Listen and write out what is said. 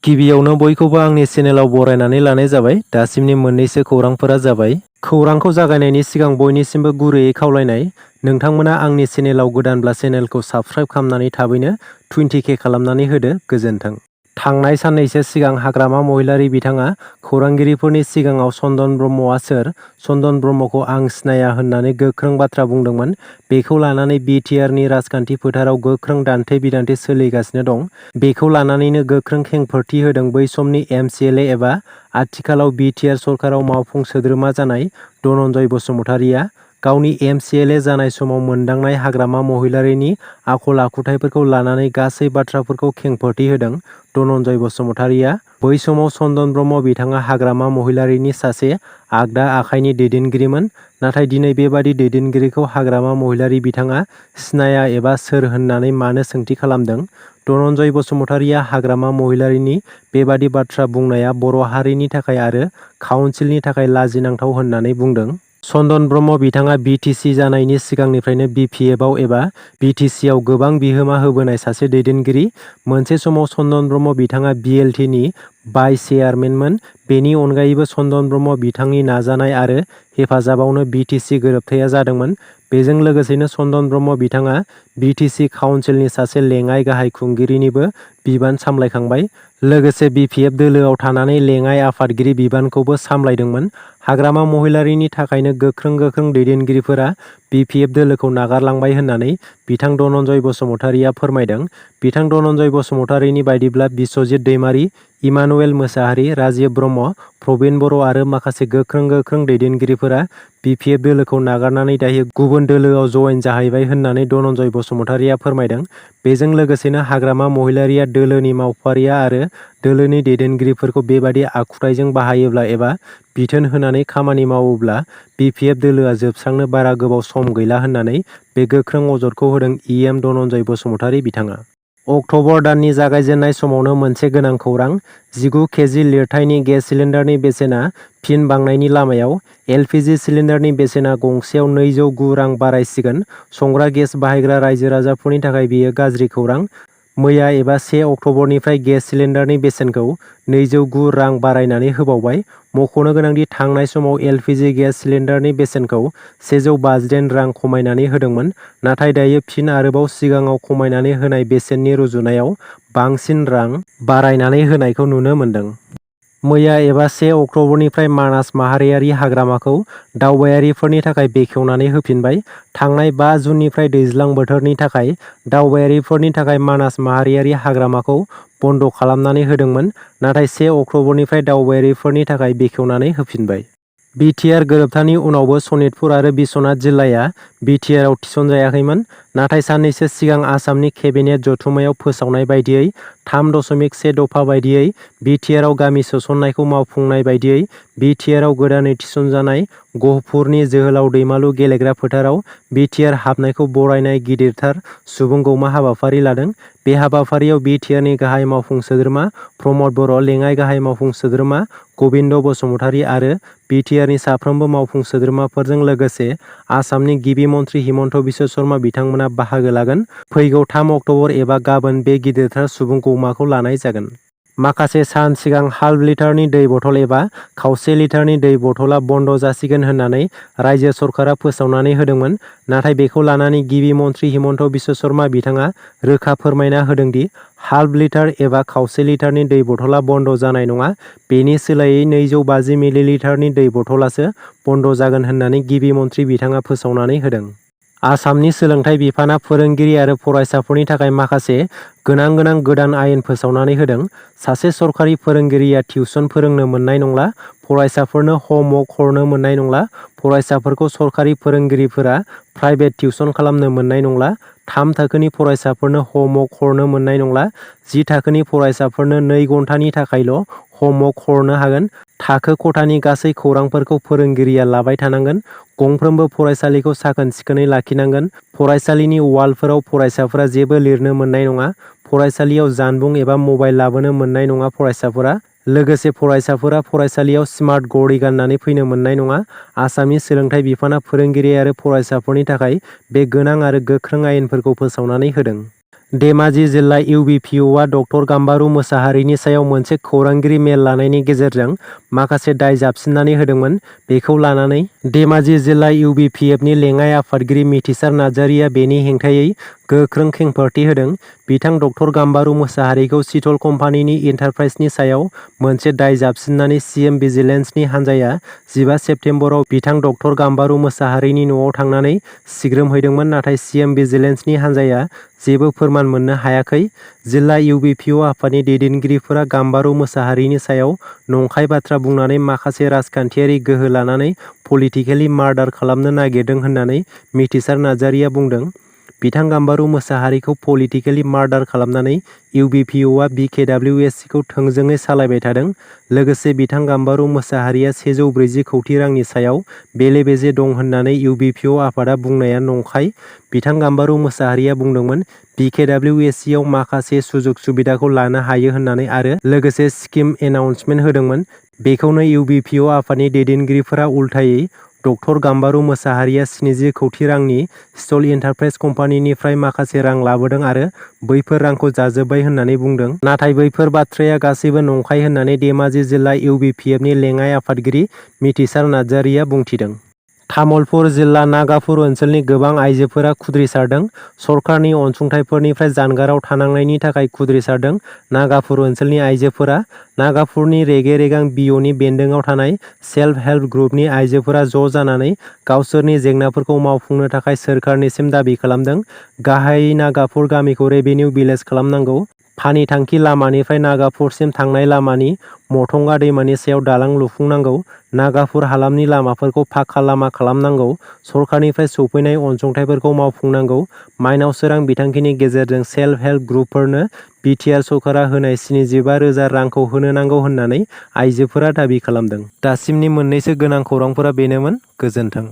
गिबियावनो बयखौबो आंनि चेनेलाव बरायनानै लानाय जाबाय। दासिमनि मोननैसो खौरांफोरा जाबाय। खौरांखौ जागायनायनि सिगां बयनिसिमबो गुरैयै खावलायनाय, नोंथांमोना आंनि चेनेलाव गोदानब्ला चेनेलखौ साबस्क्राइब खालामनानै थाबैनो 20K खालामनानै होदो। गोजोन्थों। थांनाय साननैसो सिगां हाग्रामा महिलारि बिथाङा खौरांगिरिफोरनि सिगाङाव चन्दन ब्रह्मआ सोर, चन्दन ब्रह्मखौ आं सिनाया होननानै गोख्रों बाथ्रा बुंदोंमोन। बेखौ लानानै बिटिआरनि राजखान्थि फोथाराव गोख्रों दान्थे-बिदान्थे सोलिगासिनो दं। बेखौ लानानैनो गोख्रों खेंफोरथि होदों बै समनि एमसिएलए एबा आथिखालाव बिटिआर सरकाराव मावफुं सोद्रोमा जानाय धनन्जय बसुमतारीया। गावनि एमसिएलए जानाय समाव मोनदांनाय हाग्रामा महिलारिनि आखल-आखुथायफोरखौ लानानै गासै बाथ्राफोरखौ खेंफोरथि होदों धनन्जय बसुमतारीया। बै समाव चन्दन ब्रह्म बिथाङा हाग्रामा महिलारिनि सासे आगदा आखाइनि दैदेनगिरिमोन। नाथाय दिनै बेबादि दैदेनगिरिखौ हाग्रामा महिलारि बिथाङा सिनाया एबा सोर होननानै मानो सोंथि खालामदों? धनन्जय बसुमतारीया हाग्रामा महिलारिनि बेबादि बाथ्रा बुंनाया बर' हारिनि थाखाय आरो काउन्सिलनि थाखाय लाजिनांथाव होननानै बुंदों। चन्दन ब्रह्म बिथाङा बिटिसि जानायनि सिगांनिफ्रायनो बिपिएफआव एबा बिटिसिआव गोबां बिहोमा होबोनाय सासे दैदेनगिरि। मोनसे समाव चन्दन ब्रह्म बिथाङा बिएलटिनि भाइस चेयारमेनमोन। बेनि अनगायैबो चन्दन ब्रह्म बिथांनि नाजानाय आरो हेफाजाबावनो बिटिसि गोरोबथाया जादोंमोन। बेजों लोगोसेनो चन्दन ब्रह्म बिथाङा बिटिसि काउन्सिलनि सासे लेङाइ गाहाय खुंगिरिनिबो बिबान सामलायखांबाय। लोगोसे बिपिएफ दोलोआव थानानै लेङाइ आफादगिरि बिबानखौबो सामलायदोंमोन। हाग्रामा महिलारिनि थाखायनो गोख्रों दैदेनगिरिफोरा बिपिएफ दोलोखौ नागारलांबाय होननानै बिथां धनन्जय बसुमतारीया फोरमायदों। बिथां धनन्जय बसुमतारीनि बायदिब्ला बिस्वजित दैमारि, इमानुएल मोसाहारि, राजिब ब्रह्म, प्रबिन बर' आरो माखासे गोख्रों दैदेनगिरिफोरा बिपिएफ दोलोखौ नागारनानै दायो गुबुन दोलोआव जयेन जाहैबाय होननानै धनन्जय बसुमतारीया फोरमायदों। बेजों लोगोसेनो हाग्रामा महिलारिया दोलोनि मावफारिया आरो दोलोनि दैदेनगिरिफोरखौ बेबादि आखुथायजों बाहायोब्ला एबा बिथोन होनानै खामानि मावोब्ला बिपिएफ दोलोआ जोबस्रांनो बारा गोबाव सम गैला होननानै बे गोख्रों अजदखौ होदों इएम धनन्जय बसुमतारी बिथाङा। अक्ट'बर दाननि जागायजेननाय समावनो मोनसे गोनां खौरां। 19 केजि लिरथायनि गेस सिलिन्डारनि बेसेना फिन बांनायनि लामायाव। एलपिजि सिलिन्डारनि बेसेना गंसेयाव 209 रां बारायसिगोन। संग्रा गेस बाहायग्रा रायजो-राजाफोरनि थाखाय बेयो गाज्रि खौरां। मैया एबा 1 अक्ट'बरनिफ्राय गेस सिलिन्डारनि बेसेनखौ 209 रां बारायनानै होबावबाय। मख'नो गोनांदि थांनाय समाव एलपिजि गेस सिलिन्डारनि बेसेनखौ 158 रां खमायनानै होदोंमोन। नाथाय दायो फिन आरोबाव सिगाङाव खमायनानै होनाय बेसेननि रुजुनायाव बांसिन रां बारायनानै होनायखौ नुनो मोन्दों। मैया एबा 1 अक्ट'बरनिफ्राय मानास माहारियारि हाग्रामाखौ दावबायारिफोरनि थाखाय बेखेवनानै होफिनबाय। थांनाय 5 जुननिफ्राय दैज्लां बोथोरनि थाखाय दावबायारिफोरनि थाखाय मानास माहारियारि हाग्रामाखौ बन्द' खालामनानै होदोंमोन। नाथाय 1 अक्ट'बरनिफ्राय दावबायारिफोरनि थाखाय बेखेवनानै होफिनबाय। बिटिआर गोरोबथानि उनावबो सनितपुर आरो बिश्वनाथ जिल्लाया बिटिआरआव थिसनजायाखैमोन। नाथाय साननैसो सिगां आसामनि केबिनेट जथुम्मायाव फोसावनाय बायदियै 3.1 दफा बायदियै बिटिआरआव गामि सोसननायखौ मावफुंनाय बायदियै बिटिआरआव गोदानै थिसनजानाय गहपुरनि जोहोलाव दैमालु गेलेग्रा फोथाराव बिटिआर हाबनायखौ बरायनाय गिदिरथार सुबुं गौमा हाबाफारि लादों। बे हाबाफारियाव बिटिआरनि गाहाय मावफुं सोद्रोमा प्रमद बर', लेङाइ गाहाय मावफुं सोद्रोमा गबिन्द बसुमतारी आरो बिटिआरनि साफ्रोमबो मावफुं सोद्रोमाफोरजों लोगोसे आसामनि गिबि मन्थ्रि हिमन्त बिश्व शर्मा बिथांमोना बाहागो लागोन। फैगौ 3 अक्ट'बर एबा गाबोन बे गिदिरथार सुबुं गौमाखौ लानाय जागोन। माखासे सान सिगां हाल्फ लिटारनि दै बथल एबा खावसे लिटारनि दै बथलआ बन्द' जासिगोन होननानै रायजो सरकारा फोसावनानै होदोंमोन। नाथाय बेखौ लानानै गिबि मन्थ्रि हिमन्त बिश्व शर्मा बिथाङा रोखा फोरमायना होदोंदि हाल्फ लिटार एबा खावसे लिटारनि दै बथलआ बन्द' जानाय नङा। बेनि सोलायै 250 मिलिलिटारनि दै बथलासो बन्द' जागोन होननानै गिबि मन्थ्रि बिथाङा फोसावनानै होदों। आसामनि सोलोंथाइ बिफाना फोरोंगिरि आरो फरायसाफोरनि थाखाय माखासे गोनां गोदान आयेन फोसावनानै होदों। सासे सरखारि फोरोंगिरिया टिउसन फोरोंनो मोननाय नंला। फरायसाफोरनो हमवर्क हरनो मोननाय नंला। फरायसाफोरखौ सरखारि फोरोंगिरिफोरा प्राइभेट टिउसन खालामनो मोननाय नंला। 3 थाखोनि फरायसाफोरनो हमवर्क हरनो मोननाय नंला। 10 थाखोनि फरायसाफोरनो 2 घन्टानि थाखायल' हमवर्क हरनो हागोन। थाखो खथानि गासै खौरांफोरखौ फोरोंगिरिया लाबाय थानांगोन। गंफ्रोमबो फरायसालिखौ साखोन-सिखोनै लाखिनांगोन। फरायसालिनि वालफोराव फरायसाफोरा जेबो लिरनो मोननाय नङा। फरायसालियाव जानबुं एबा मबाइल लाबोनो मोननाय नङा फरायसाफोरा। लोगोसे फरायसाफोरा फरायसालियाव स्मार्ट घड़ी गाननानै फैनो मोननाय नङा। आसामनि सोलोंथाइ बिफाना फोरोंगिरि आरो फरायसाफोरनि थाखाय बे गोनां आरो गोख्रों आयेनफोरखौ फोसावनानै होदों। धेमाजि जिल्ला इउबिपिअआ डक्टर गाम्बारु मोसाहारिनि सायाव मोनसे खौरांगिरि मेल लानायनि गेजेरजों माखासे दाय जाबसिननानै होदोंमोन। बेखौ लानानै धेमाजि जिल्ला इउबिपिएफनि लेङाइ आफादगिरि मिथिसार नार्जारिया बेनि हेंथायै गोख्रों खेंफोरथि होदों। बिथां डक्टर गाम्बारु मोसाहारिखौ सिटल कम्पानिनि इन्टारप्राइजनि सायाव मोनसे दाय जाबसिननानै सिएम भिजिलेन्सनि हान्जाया 15 सेप्तेम्बराव बिथां डक्टर गाम्बारु मोसाहारिनि न'आव थांनानै सिग्रोमहैदोंमोन, नाथाय सिएम भिजिलेन्सनि हान्जाया जेबो फोरमान मोननो हायाखै। जिल्ला इउबिपिअ आफादनि दैदेनगिरिफोरा गाम्बारु मोसाहारिनि सायाव नंखाय बाथ्रा बुंनानै माखासे राजखान्थियारि गोहो लानानै पलिटिकेलि मार्डार खालामनो नागिरदों होननानै मिथिसार नार्जारिया बुंदों। बिथां गाम्बारु मोसाहारिखौ पलिटिकेलि मार्डार खालामनानै इउबिपिअआ बिकेडब्लिउएससिखौ थोंजोङै सालायबाय थादों। लोगोसे बिथां गाम्बारु मोसाहारिया 140 कौटि रांनि सायाव बेले-बेजे दं होननानै इउबिपिअ आफादा बुंनाया नंखाय। बिथां गाम्बारु मोसाहारिया बुंदोंमोन बिकेडब्लिउएससिआव माखासे सुजुग सुबिदाखौ लानो हायो होननानै आरो लोगोसे स्किम एनाउन्समेन्ट होदोंमोन। बेखौनो इउबिपिअ आफादनि दैदेनगिरिफोरा उल्थायै डक्टर गाम्बारु मोसाहारिया 70 कौटि रांनि स्टल इन्टारप्राइज कम्पानिनिफ्राय माखासे रां लाबोदों आरो बैफोर रांखौ जाजोब्बाय होननानै बुंदों। नाथाय बैफोर बाथ्राया गासैबो नंखाय होननानै धेमाजि जिल्ला इउबिपिएफनि लेङाइ आफादगिरि मिथिसार नार्जारिया बुंथिदों। तामुलपुर जिल्ला नागापुर ओनसोलनि गोबां आइजोफोरा खुद्रिसारदों। सरकारनि अनसुंथाइफोरनिफ्राय जानगाराव थानांनायनि थाखाय खुद्रिसारदों। नागापुर ओनसोलनि आइजोफोरा नागापुरनि रेगे-रेगां बिअनि बेन्दोंआव थानाय सेल्फ हेल्प ग्रुपनि आइजोफोरा ज' जानानै गावसोरनि जेंनाफोरखौ मावफुंनो थाखाय सोरखारनिसिम दाबि खालामदों। गाहायै नागापुर गामिखौ रेभिनिउ भिलेज खालामनांगौ, फानिथांखि लामानिफ्राय नागापुरसिम थांनाय लामानि मथंगा दैमानि सायाव दालां लुफुंनांगौ, नागापुर हालामनि लामाफोरखौ पाक्का लामा खालामनांगौ, सरकारनिफ्राय सौफैनाय अनसुंथाइफोरखौ मावफुंनांगौ, माइनाव सोरां बिथांखिनि गेजेरजों सेल्फ हेल्प ग्रुपफोरनो बिटिआर सरकारा होनाय 75,000 रांखौ होनो नांगौ होननानै आइजोफोरा दाबि खालामदों। दासिमनि मोननैसो गोनां खौरांफोरा बेनोमोन। गोजोन्थों।